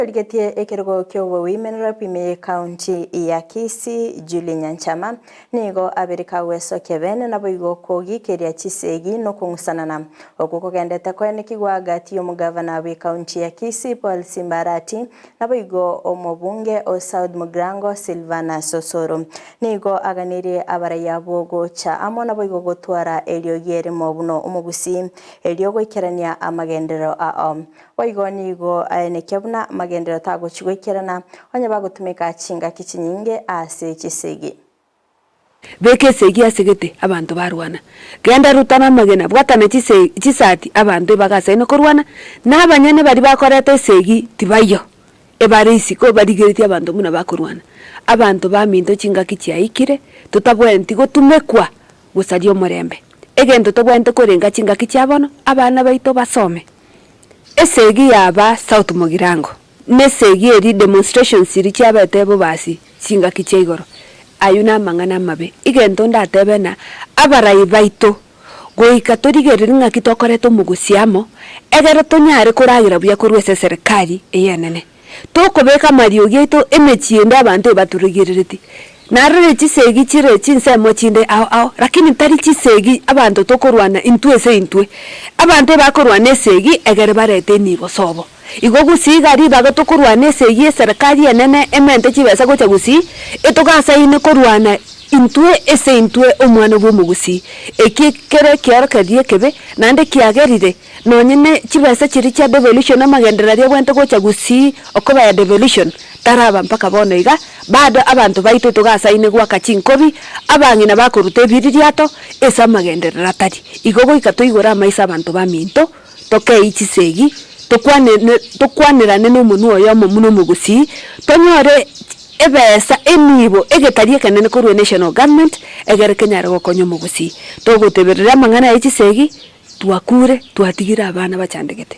Origetie ekerogo ki'obowomen rep ime y'ecounty ya Kisii, Julie Nyanchama, nigo abere kagwesokia bene naboigo kogikeria chisegi nokong'usanana okwo kogendete koenekigwa gati y'omogavana bw'ecounty ya Kisii Paul Simba Arati naboigo omobunge o South Mugirango Silvanus Osoro. Nigo aganirie abarai abwo gocha amo naboigo gotwara eriogi erimo buna omogusii erio goikerania amagenderero ao. Boigo nigo aenekia buna amagenderero tagochi goikerana onye bagotumeka chingaki chinyinge ase chisegi. Beka esegi ase gete, abanto barwana. Genda rutana amagena, bwatana chise chisati, abanto ebagasaine korwana, na abanyene baria bakoreta esegi tibaiyo, ebare isiko barigeretie abanto buna bakorwana. Abanto baminto chingaki chiaikire, totabwenereti gotumekwa gosaria omorembe. Egento tobwenerete korenga chingaki chia bono, abana baito basome. Esegi yaba South Mugirango, nesegi eria demonstrations chiria chiabete bobasi chingaki chia igoro, aywo namang'ana amabe. Egento ndatebe ng'a abarai baito goika torigererie ng'aki tokoreta omogosi amo, egere tonyare koragera buya korwa ase eserekari eye enene. Tokobeka amariogi aito emechie ende abanto ebaturigerereti. Narorire chisegi chire chinsemo chinde ao ao, lakini tari chisegi abanto tokorwana intwe ase intwe. Abanto ebakorwana esegi egere barete enibo sobo. Igo gusii iga ribaga tokorwana esegi eserekari enene emente chibesa gocha gusii, etogasaine korwana intwe ase intwe omwana bwa omogusii. Eki kere ekiorokererio ekebe, naende kiagerire Nonye ne chibesa chiria chia devolution amagenderero aria abwenerete gocha gusii okoba ya devolution taraba mpaka bono iga, bado abanto baito togasaine goaka chinkobi, abang'ina bakoruta ebiririato ase amagenderero atari. Igo goika toigore amaiso abanto baminto, tokei chisegi, tokwane ne tokwanerane na omonwe oyomo buna omogusii, tonyore ebesa, enibo, egetari ekenene korwa enational government, egere kenyare gokonya omogusii. Togoteberera amang'ana aye chisegi. Twakure, twatigire abana bachandegete.